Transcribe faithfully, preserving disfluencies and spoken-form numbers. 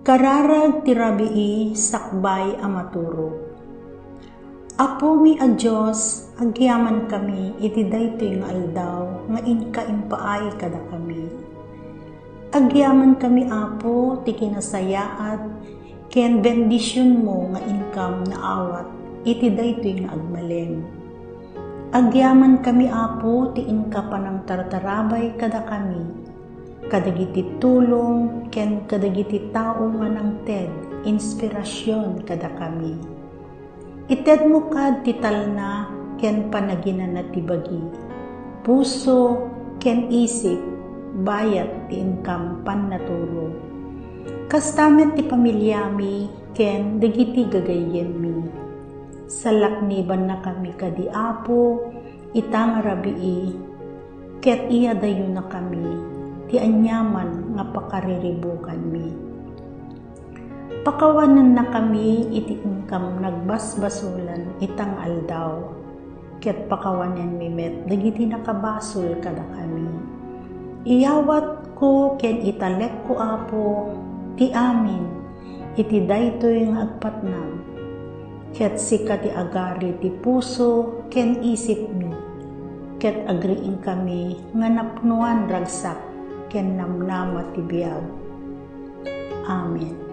Kararag ti rabii sakbay a maturog. Apomi a Dios, agyamankami iti daytoy nga aldaw nga inka impaay kadakami. Agyamankami, Apo, ti kinasayaat ken bendisionmo nga inkam naawat iti daytoy nga agmalem. Agyamankami, Apo, ti inka panangtartarabay kadakami, kadagiti tulong ken kadagiti tao nga nangted inspirasion kadakami. Itedmo kad ti talna ken panaginana ti bagi, puso ken isip, bayat ti inkam pannaturo. Kasta met ti pamiliami ken dagiti gagayyemmi. Salaknibannakami kadi, Apo, ita nga rabii, ket iyadayonakami ti aniaman nga pakariribukanmi. Pakawanennakami iti inkam nagbasbasolan ita nga aldaw, ket pakawanenmi met dagiti nakabasol kadakami. Iyawatko ken italekko, Apo, ti amin iti daytoy nga agpatnag, ket sika ti agari ti puso ken isipmi, ket agriingkami nga napnoan ragsak ken namnama ti biag. Amen.